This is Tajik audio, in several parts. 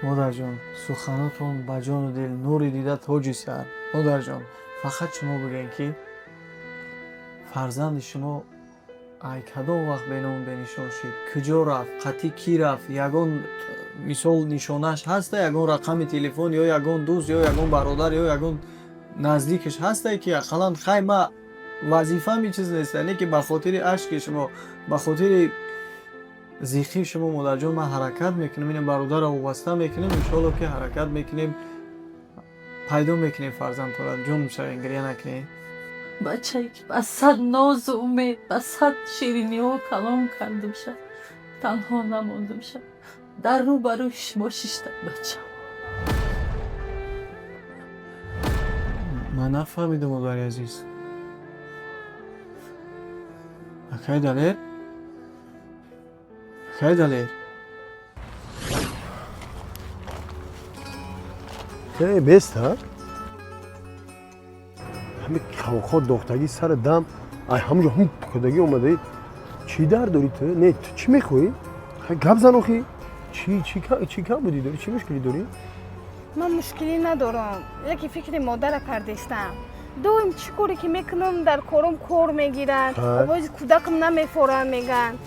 Модарҷон, суханотон ба ҷону дил, нури дида, тоҷи сар. Модарҷон, фақат шумо бигӯед, ки фарзанди шумо ай кадом вақт беному бенишон шид, куҷо рафт, қатъи кӣ рафт? Ягон мисол нишонааш ҳаста, ягон рақами телефон ё ягон дӯст ё ягон бародар ё ягон наздикаш ҳастае, ки ақаллан хай, ма вазифаам ин чиз нест, яъне ки ба хотири ашки шумо, ба хотири зиқии шумо, модарҷон, ман ҳаракат мекунам, ина бародарро вобаста мекунем, иншоалло, ки ҳаракат мекунем, пайдо мекунем фарзандтонро. Ҷон шавем, гиря накунед. Бачае ки ба сад нозу умед, ба сад шириниҳо калом кардумша, танҳо намондумша, дар рӯ ба рӯи шумо шишта, бачам. Ман нафаҳмидам, модари азиз. Акай Далер, акай Далер. Э, беста ҳами қавқо дохтагӣ сари дам, ай ҳамуҷо ҳум кудагӣ омадаи. Чӣ дард дорӣ ту? Не, ту чӣ мехоҳӣ? Хай, гап зан охи. Чӣ кам будӣ дорӣ? Чӣ мушкилӣ дорӣ? Ман мушкилӣ надорам, яке фикри модара кардистам. Доим чӣ коре ки мекунам, дар кором кор мегиранд. Овози кӯдакам намефорам, мегӯянд.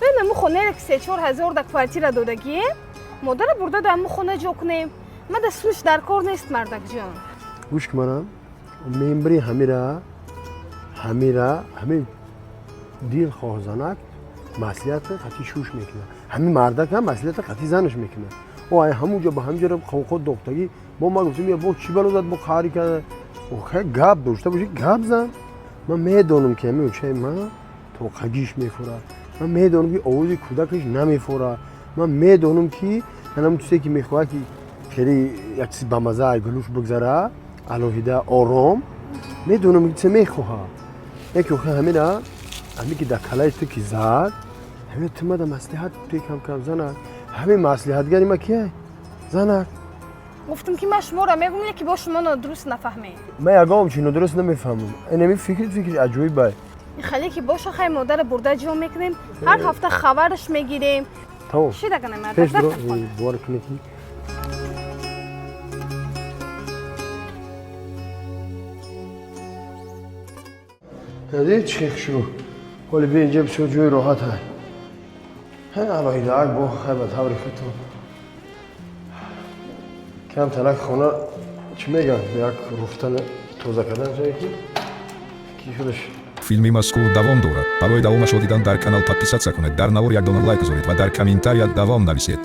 Бин, аму хонае ки 3-4 ҳазор да квартира додагием, модара бурда дар аму хона ҷо кунем. Ма да сумш дар кор нест, мардакҷон. Гӯш ки, манам мембри ҳамира ҳами дилхоҳ занак маслиҳата қатъи шуш мекунад, ҳамин мардак ҳам маслиҳата қатъи занаш мекунад. О, ай ҳамунҷо ба ҳаминҷо қавқо дохтагӣ. Бо ма гуфтем, я бо чӣ бало зад, бо қаҳри карда. Охай, гап дошта бошӣ, гап зан. Ман медонам, ки ҳамин очаи ман тоқагиш мефурад. Ман медонам, ки овози кӯдакаш намефурад. Ман медонам, ки ҳанам чизе ки мехоҳад, ки хеле як чизи бамаза ай гулуш бигзара, алоҳида, ором. Медонам, ки чизе мехоҳад. Яке охи ҳамина ҳамин ки дар калаи ту ки зад, ҳамин ту мада маслиҳат пекам кам занак. Ҳамин маслиҳатгари ма кия, занак? Гуфтам, ки ман шуморо мегӯм, яке бо шумо нодуруст нафаҳмед. Ман ягон чи нодуруст намефаҳмам. Инами фикри аҷоиб ай. Хеле ки боша, хай, модара бурда ҷо мекунем, ҳар ҳафта хабараш мегирем. Тамом. Чӣ дагана, мардак? Пеш рафта дуро хона. Бовар кунед, ки чӣ хушрӯ ҳоли. Би, инҷа бисёр ҷои роҳат ҳай. Ҳай, алоҳидаак бо хай, ба таври худтон кам танак хона чӣ мегӯянд, як руфтан, тоза кардан ҷое ки худаш. Филми мазкур давом дорад. Барои давомашро дидан дар канал подписаться кунед, дар навор як дона лайк гузоред ва дар комментария давом нависед.